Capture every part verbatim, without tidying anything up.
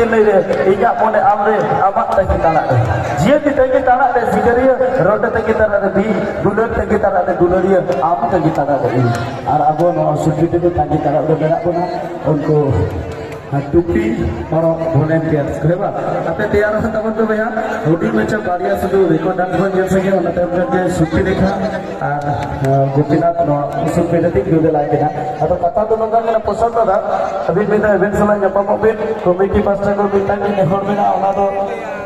ᱞᱟᱹᱭ ᱨᱮ, ᱤᱧᱟᱹᱜ ᱢᱚᱱᱮ ᱟᱢ ᱨᱮ, ᱟᱢᱟᱜ ᱛᱟᱺᱜᱤ ᱛᱟᱲᱟᱜ ᱨᱮ᱾ ᱡᱤᱭᱟᱹ ᱛᱤ ᱛᱟᱺᱜᱤ ᱛᱟᱲᱟᱜ ᱨᱮ ᱥᱤᱠᱟᱹᱨᱤᱭᱟᱹ, ᱨᱚᱰᱮ ᱛᱟᱺᱜᱤ ᱛᱟᱲᱟᱜ ᱨᱮ ᱵᱤᱨ, ᱫᱩᱞᱟᱹᱲ ᱛᱟᱺᱜᱤ ᱛᱟᱲᱟᱜ ᱨᱮ ᱫᱩᱞᱟᱹᱲᱤᱭᱟᱹ, ᱟᱢ ᱛᱟᱺᱜᱤ ᱛᱟᱲᱟᱜ ᱨᱮ ᱤᱧ᱾ ᱟᱨ ᱟᱵᱚ ᱱᱚᱣᱟ ᱥᱩᱨ ᱵᱷᱤᱛᱤᱨ ᱨᱮ ᱛᱟᱺᱜᱤ ᱛᱟᱲᱟᱜ ᱨᱮ ᱢᱮᱱᱟᱜ ᱵᱚᱱᱟ, ᱩᱱᱠᱩ ᱴᱩᱯᱤ ᱦᱚᱨᱚᱜ volunteers ᱠᱚ, ᱦᱮᱸ ᱵᱟᱝ? ᱟᱯᱮ ᱛᱮᱭᱟᱨ ᱦᱚᱸ ᱛᱟᱵᱚᱱ ᱯᱮ ᱵᱚᱭᱦᱟ, ᱦᱩᱰᱤᱧ ᱢᱟᱪᱷᱟ ᱵᱟᱨᱭᱟ ᱥᱩᱫᱷᱩ record dance ᱵᱚᱱ ᱧᱮᱞ ᱥᱮᱜᱮ, ᱚᱱᱟ ᱛᱟᱭᱚᱢ ᱨᱮ ᱥᱩᱛᱤ ᱨᱮᱠᱷᱟ ᱟᱨ, ᱟᱸ, ᱜᱳᱯᱤᱱᱟᱛᱷ ᱱᱚᱣᱟ ᱩᱥᱩᱞ ᱯᱤᱸᱰᱟᱹ ᱛᱮ ᱜᱤᱨᱟᱹ ᱞᱟᱭ ᱠᱮᱫᱟ᱾ ᱟᱫᱚ ᱠᱟᱛᱷᱟ ᱫᱚ ᱱᱚᱝᱠᱟ ᱠᱟᱱᱟ, ᱯᱨᱚᱥᱟᱫᱽ ᱫᱟᱫᱟ, ᱟᱹᱵᱤᱱ ᱢᱤᱫ ᱫᱷᱟᱣ event ᱥᱟᱞᱟᱜ ᱧᱟᱯᱟᱢᱚᱜ ᱵᱤᱱ, ᱠᱚᱢᱤᱴᱤ ᱯᱟᱥᱴᱟ ᱠᱷᱚᱱ ᱢᱤᱫᱴᱟᱝ ᱜᱮ ᱱᱮᱦᱚᱨ ᱢᱮᱱᱟᱜᱼᱟ, ᱚᱱᱟ ᱫᱚ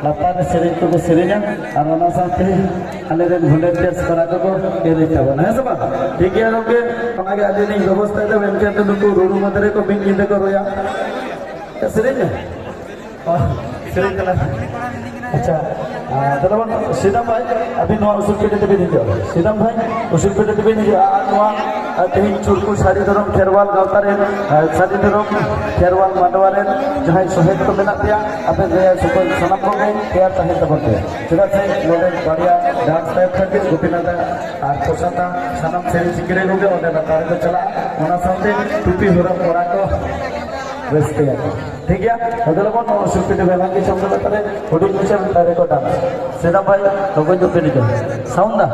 ᱞᱟᱛᱟᱨ ᱨᱮ ᱥᱮᱨᱮᱧ ᱠᱚᱠᱚ ᱥᱮᱨᱮᱧᱟ ᱟᱨ ᱚᱱᱟ ᱥᱟᱶᱛᱮ ᱟᱞᱮ ᱨᱮᱱ volunteers ᱠᱚᱲᱟ ᱠᱚᱠᱚ ᱮᱱᱮᱡ ᱛᱟᱵᱚᱱᱟ, ᱦᱮᱸ ᱥᱮ ᱵᱟᱝ? ᱴᱷᱤᱠ ᱜᱮᱭᱟ ᱜᱚᱢᱠᱮ, ᱚᱱᱟᱜᱮ ᱟᱹᱞᱤᱧ ᱞᱤᱧ ᱵᱮᱵᱚᱥᱛᱷᱟᱭᱮᱫᱟ, ᱢᱮᱱᱠᱷᱟᱱ ᱫᱚ ᱱᱩᱠᱩ ᱨᱩᱨᱩ ᱢᱟᱫᱷᱮᱨᱮ ᱠᱚ ᱢᱤᱫ ᱧᱤᱫᱟᱹ ᱠᱚ ᱨᱩᱭᱟ᱾ ᱥᱮᱨᱮᱧ ᱢᱮ᱾ ᱚ, ᱥᱮᱨᱮᱧ ᱛᱟᱞᱟᱝ ᱢᱮ᱾ ᱟᱪᱪᱷᱟ, ᱟᱨ ᱛᱟᱦᱞᱮ ᱵᱚᱱ ᱥᱤᱫᱟᱢ ᱵᱷᱟᱭ, ᱟᱹᱵᱤᱱ ᱱᱚᱣᱟ ᱩᱥᱩᱞ ᱯᱤᱸᱰᱟᱹ ᱛᱮᱵᱤᱱ ᱦᱤᱡᱩᱜᱼᱟ᱾ ᱥᱤᱫᱟᱢ ᱵᱷᱟᱭ, ᱩᱥᱩᱞ ᱯᱤᱸᱰᱟᱹ ᱛᱮᱵᱤᱱ ᱦᱤᱡᱩᱜᱼᱟ᱾ ᱟᱨ ᱱᱚᱣᱟ, ᱟᱨ ᱛᱮᱦᱮᱧ ᱪᱩᱨᱠᱩ ᱥᱟᱹᱨᱤ ᱫᱷᱚᱨᱚᱢ ᱠᱷᱮᱨᱣᱟᱞ ᱜᱟᱶᱛᱟ ᱨᱮᱱ, ᱟᱨ ᱥᱟᱹᱨᱤ ᱫᱷᱚᱨᱚᱢ ᱠᱷᱮᱨᱣᱟᱞ ᱢᱟᱰᱣᱟ ᱨᱮᱱ ᱡᱟᱦᱟᱸᱭ ᱥᱚᱦᱮᱫ ᱠᱚ ᱢᱮᱱᱟᱜ ᱯᱮᱭᱟ, ᱟᱯᱮ ᱜᱮ ᱥᱚᱠᱚᱭ ᱥᱟᱱᱟᱢ ᱠᱚᱜᱮ ᱛᱮᱭᱟᱨ ᱛᱟᱦᱮᱸ ᱛᱟᱵᱚᱱ ᱯᱮ᱾ ᱪᱮᱫᱟᱜ ᱥᱮ ᱱᱚᱰᱮ ᱵᱟᱨᱭᱟ dance type ᱠᱷᱟᱹᱛᱤᱨ ᱜᱳᱯᱤᱱᱟᱛᱷ ᱟᱨ ᱯᱨᱚᱥᱟᱫ ᱥᱟᱱᱟᱢ ᱥᱮᱨᱮᱧ ᱥᱤᱠᱲᱤᱭᱟᱹ ᱠᱚᱜᱮ ᱚᱸᱰᱮ ᱞᱟᱛᱟᱨ ᱨᱮᱠᱚ ᱪᱟᱞᱟᱜᱼᱟ᱾ ᱚᱱᱟ ᱥᱟᱶᱛᱮ ᱴᱩᱯᱤ ᱦᱚᱨᱚᱜ ᱠᱚᱲᱟ ᱠᱚ ᱨᱟᱹᱥᱠᱟᱹᱭᱟ᱾ ᱴᱷᱤᱠ ᱜᱮᱭᱟ? ᱟᱫᱚ ᱞᱚᱜᱚᱱ ᱱᱚᱣᱟ ᱩᱥᱩᱞ ᱯᱤᱸᱰᱟᱹ ᱵᱮᱞᱟᱝ ᱜᱮ ᱪᱷᱚᱠ ᱞᱟᱛᱟᱨ ᱨᱮ ᱦᱩᱰᱤᱧ ᱢᱟᱪᱷᱟ ᱢᱤᱫᱴᱟᱝ record dance᱾ ᱥᱮᱫᱟ ᱵᱷᱟᱭ, ᱞᱚᱜᱚᱱ ᱧᱚᱜ ᱯᱮ ᱦᱤᱡᱩᱜᱼᱟ᱾ Sound ᱫᱟ?